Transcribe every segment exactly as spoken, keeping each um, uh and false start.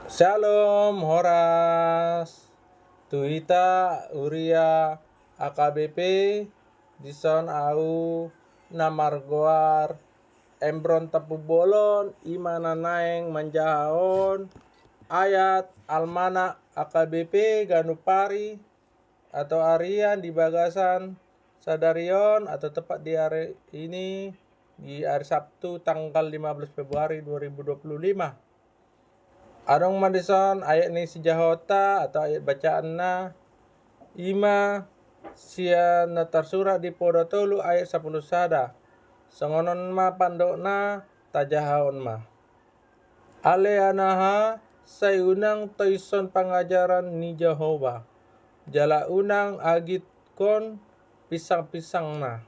Shalom, horas. Tu hita huria H K B P, dison ahu na margoar Embron Tampubolon, i ma na naeng manjahahon ayat almanak H K B P ganup ari atau harian di bagasan sadari on, atau tepat di hari ini, di hari Sabtu tanggal lima belas Februari dua ribu dua puluh lima. Adong ma dison ayat ni sijahonta atau ayat bacaanna, i ma sian na tarsurat di Poda tolu ayat sampulu sada. Songon on ma pandokna, tajahahon ma. Ale anaha, sai unang toishon pangajaran ni Jahowa, jala unang agitkon pinsang-pinsangna.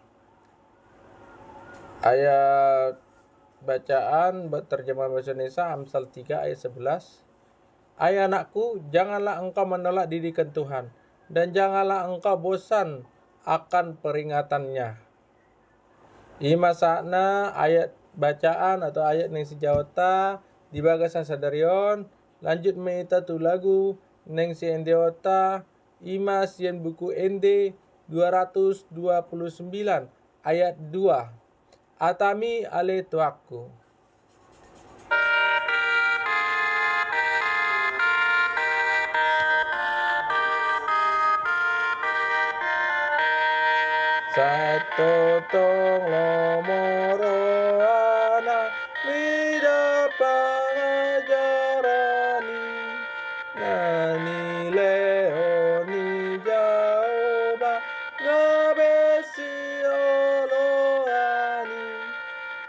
Ayat bacaan buat terjemahan bahasa Indonesia, Amsal tiga ayat sebelas. Hai anakku, janganlah engkau menolak didikan Tuhan, dan janganlah engkau bosan akan peringatannya. I ma sahatna ayat bacaan atau ayat naeng sijahonta di bagasan sadari on. Lanjut ma hita tu lagu naeng siendeonta, i ma sian buku Ende dua ratus dua puluh sembilan ayat dua. Hatami ale Tuhanku. Sai tongtong lomo rohana mida pangajaran i, na nilehon ni Jahowa gabe sioloan i.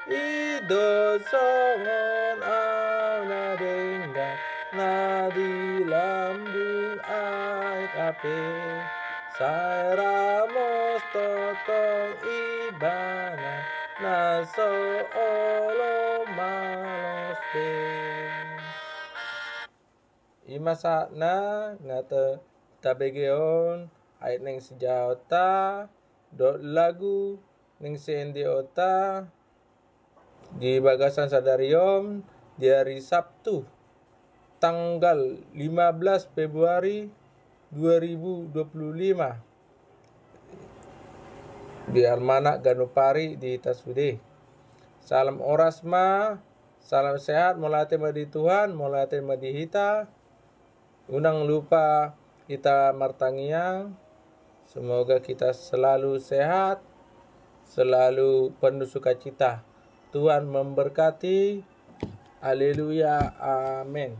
I do songon ahu na denggan na di lambung aek hape, sai ramos tongtong ibana na so olo malos be. I ma sahatna na ta-, tabege on ayat naeng sijahonta dohot lagu naeng siendeonta di bagasan sadari on di hari Sabtu tanggal lima belas Februari dua ribu dua puluh lima. Di almanak ganup ari di hita sude. Salam horas ma, salam sehat, mauliate ma di Tuhan, mauliate ma di hita. Unang lupa hita martangiang. Semoga kita selalu sehat, selalu penuh sukacita. Tuhan memberkati. Haleluya. Amin.